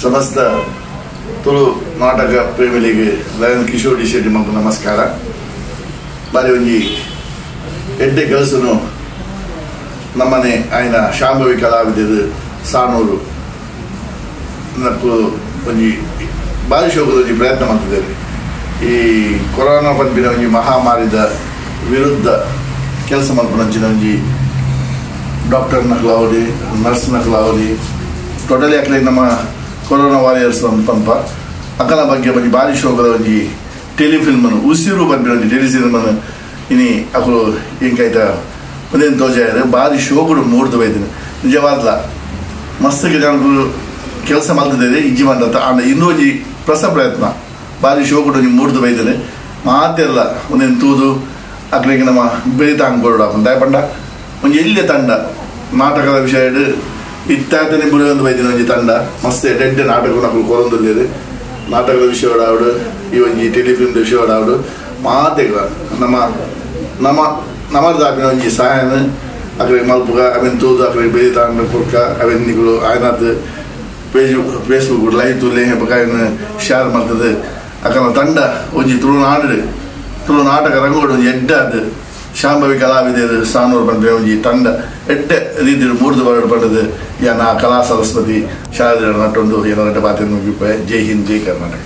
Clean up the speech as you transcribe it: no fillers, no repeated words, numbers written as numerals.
ಸಮಸ್ತ ತುಳು ನಾಟಕ ಪ್ರೇಮಿಲಿಗೆ lion Kishore D Shetty ಮಂಕು ನಮಸ್ಕಾರ. ಬಾರಿ ಒಂಜಿ ಎಡ್ಡೆ ಕೆಲಸನು ನಮ್ಮನೆ ಆಯ್ನ ಶಾಂಭವಿ ಕಲಾವಿದರು ಸಾನೂರು ನಕ್ಕು ಒಂಜಿ ಬಾರಿ ಶೋಕದ ಒಂಜಿ ಪ್ರಯತ್ನ ಮಾಡ್ತಿದ್ದಾರೆ. ಈ ಕೊರೋನಾ ಪನ್ಪಿನ ಒಂಜಿ ಮಹಾಮಾರಿದ ವಿರುದ್ಧ ಕೆಲಸ ಮಲ್ಪುನಂಚಿನ ಒಂಜಿ ಡಾಕ್ಟರ್ ನಕ್ಲಾವಲಿ, ನರ್ಸ್ ನಕ್ಲಾವಲಿ, ಟೋಟಲಿ ಅಕ್ಲೆ ನಮ್ಮ ಕೊರೋನಾ ವಾರಿಯರ್ಸ್ ಪಂಪ ಅಕ್ಕನ ಬಗ್ಗೆ ಒಂಜಿ ಬಾರಿ ಶೋಕದ ಒಂಜಿ ಟೆಲಿಫಿಲ್ಮನು ಉಸಿರು ಪನ್ಪಿನ ಒಂಜಿ ಟೆಲಿಫಿಲ್ಮನು ಇನಿ ಅಕುಲು ಎಂಕೈತ ಒಂದೇನು ತೋಜಾಯರು ಬಾರಿ ಶೋಕುಡು ಮೂಡ್ದು ಬೈದಿನಿ. ನಿಜವಾದ್ಲ ಮಸ್ತ್ ಜನಗಳು ಕೆಲಸ ಮಲ್ತಿದ್ದೇವೆ ಇಜ್ಜಿ ಮಂತ ಆಂಡ ಇನ್ನೂ ಒಂಜಿ ಪ್ರಸ ಪ್ರಯತ್ನ ಬಾರಿ ಶೋಕುಡು ಒಂಜಿ ಮೂಡ್ದು ಬೈದಿನಿ. ಮಾತೆಲ್ಲ ಒಂದೇನು ತೂದು ಅಕ್ಲೆಗೆ ನಮ್ಮ ಬೆಳಿತಾಂಗ್ ಕೊಡೋಣ ದಯಪಂಡ ಒಂಜಿ ಎಲ್ಲಿಯ ತಂಡ ನಾಟಕದ ವಿಷಯ ಇತ್ತಾತನೆ ಬುರಿಯೊಂದು ಬೈದಿನ ಒಂಜಿ ತಂಡ ಮಸ್ತ್ ಎಡ್ಡೆ ನಾಟಕ ನಕಲು ಕೊರೊಂದುಲ್ಲೆರ್. ನಾಟಕದ ವಿಷಯ ಈ ಒಂಜಿ ಟೆಲಿಫಿಲ್ಮ್ ವಿಷಯ ಮಾತೆಗ್ಲ ನಮ್ಮ ನಮ್ಮ ನಮರ್ದಾಪಿನ ಒಂಜಿ ಸಹಾಯನ ಅಕ್ಲೆಗ್ ಮಲ್ಪುಗ ಅವೆನ್ ತೂದು ಅಕ್ಲೆಗ್ ಬೆಳಿತಾಂಡ ಕೊರ್ಕ ಅವೆನ್ ನಿಕುಲು ಆಯ್ನಾತ್ ಪೇಜ್ ಫೇಸ್ಬುಕ್ ಲೈವ್ ತೂಲೆ ಬೊಕ ಅವೆನ್ ಶೇರ್ ಮಲ್ತದು ಅಕಲ್ನ ತಂಡ ಒಂಜಿ ತುಳುನಾಡು ತುಳು ನಾಟಕ ರಂಗೋಡು ಒಂಜಿ ಎಡ್ಡೆ ಶಾಂಭವಿ ಕಲಾವಿದರು ಸಾನೂರು ಪನ್ಪಿನ ಒಂಜಿ ತಂಡ ಎಡ್ಡೆ ರೀತಿಡ್ ಮೂರ್ದು ಬರಡ್ ಪಂಡದು ಯಾನ ಕಲಾ ಸರಸ್ವತಿ ಶಾರದೆ ನಟ್ಟೊಂದು ಏನಾರ ಪಾತೆರ್ನ ಮುಗಿಪೆ. ಜೈ ಹಿಂದ್, ಜೈ ಕರ್ನಾಟಕ.